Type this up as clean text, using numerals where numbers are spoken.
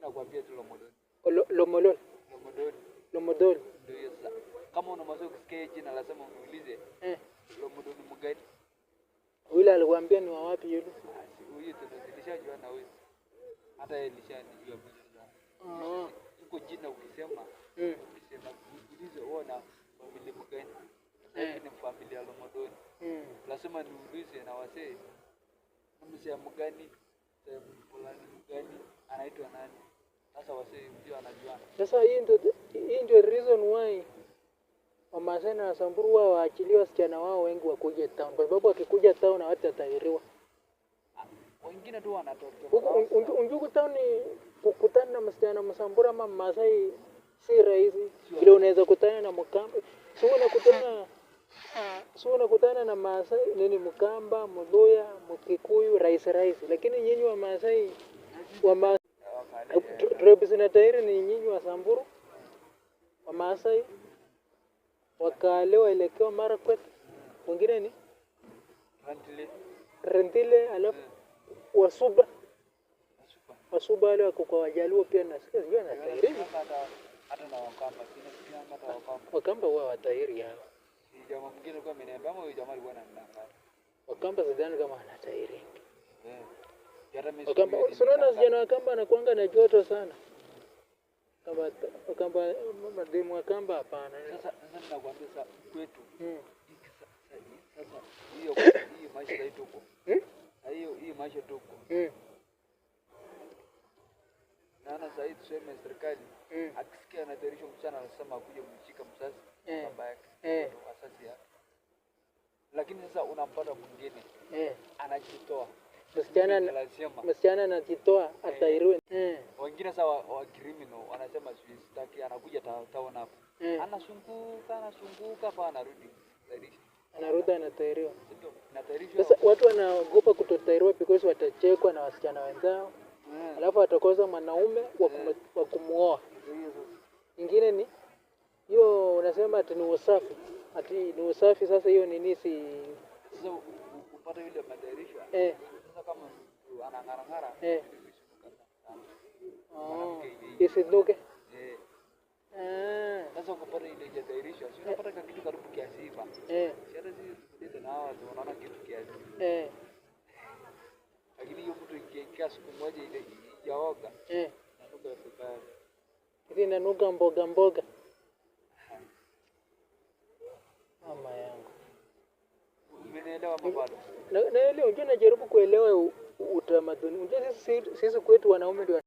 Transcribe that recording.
Nakwambia tu Lomodoni. Lomolol. Lomodoni. Lomodol. Ndio hiyo sasa. Kama una maswali ukisikia hiyo jina lazima uniulize. Lomodoni mgani? Yule alikwambia ni wa wapi yule? Ah, si huyu tulishajua na huyu. Hata yeye alishanijua vizuri sana. Iko jina ukisema, ukisema ulize wewe na familia mgani? Sasa hivi ni familia Lomodoni. Lazima niulize na wasee, ni sehemu gani, sehemu fulani mgani, anaitwa nani? Sasa wasee ndio anajuana. Sasa hii ndio reason why Wamasai na Wasamburu wao waachilie wasichana wao wengi wakuje town, kwa sababu wakikuja town hawatatahiriwa. Wengine tu wanatoka. Huku Unjugu town ni kukutana na msichana Msamburu ama Masai si rahisi vile unaweza kutana na Mkamba. Si unakutana na Masai nini, Mkamba, Mluya, Mkikuyu rahisi rahisi, lakini nyinyi wa Masai wa ma tribe zinatahiri ni nyinyi wa Samburu, wa Maasai, Wakale waelekeo Marakwet, wengine ni Rantile. Rendile, alafu Wasuba. Wasuba. Wasuba wale wako kwa Wajaluo pia nasikia sijui wanatahiri. Hata na Wakamba, sina hata Wakamba. Wakamba huwa watahiri hao. Si jamaa mwingine alikuwa ameniambia ama huyu jamaa alikuwa ananidanganya. Wakamba sidhani kama wanatahiri. Eh. Hata mimi Wakamba, siku hiyo si unaona nilishangaa. vijana Wakamba anakuanga na joto sana. Kamba Wakamba, mademu Wakamba hapana. Sasa ninakwambia sasa kwetu hiki sasa hiyo maisha sasa tuko. Sasa hiyo maisha tuko. Naona sasa hivi tuseme serikali akisikia anatayarishwa msichana anasema akuje kumshika mzazi baba yake, wazazi yake. Lakini sasa unampata mwingine anajitoa. Msichana Mimi lazima. Msichana anajitoa atahiriwe. Wengine sasa wa criminal wanasema sijui sitaki, anakuja town hapo. Anazunguka anazunguka pa anarudi. Tayarisha. Anarudi anatahiriwa. Si ndio? Natayarishwa. Sasa watu wanaogopa kutotahiriwa because watachekwa na wasichana wenzao, alafu watakosa mwanaume wa kumuoa. Ndio hiyo sasa. Ingine ni hiyo unasema ati ni usafi, ati ni usafi. Sasa hiyo nini si Sasa upate yule ametayarishwa. Sasa kama mtu anang'arang'ara sana. Oh, Mwanamke ile isinuke. Eh. Ah. Sasa ukipata ile haijatayarishwa, si unapata kitu karibu kiasi hivi. Si hata sisi tukidate na hawa watu unaona kitu kiasi. Lakini hiyo mtu ikiingia siku moja ile ijaoga inanuka vibaya. Hivi inanuka mboga mboga. Mama yangu. Umenielewa ama bado? Na ile unajua najaribu kuelewa utamaduni. Unajua sisi kwetu wanaume ndio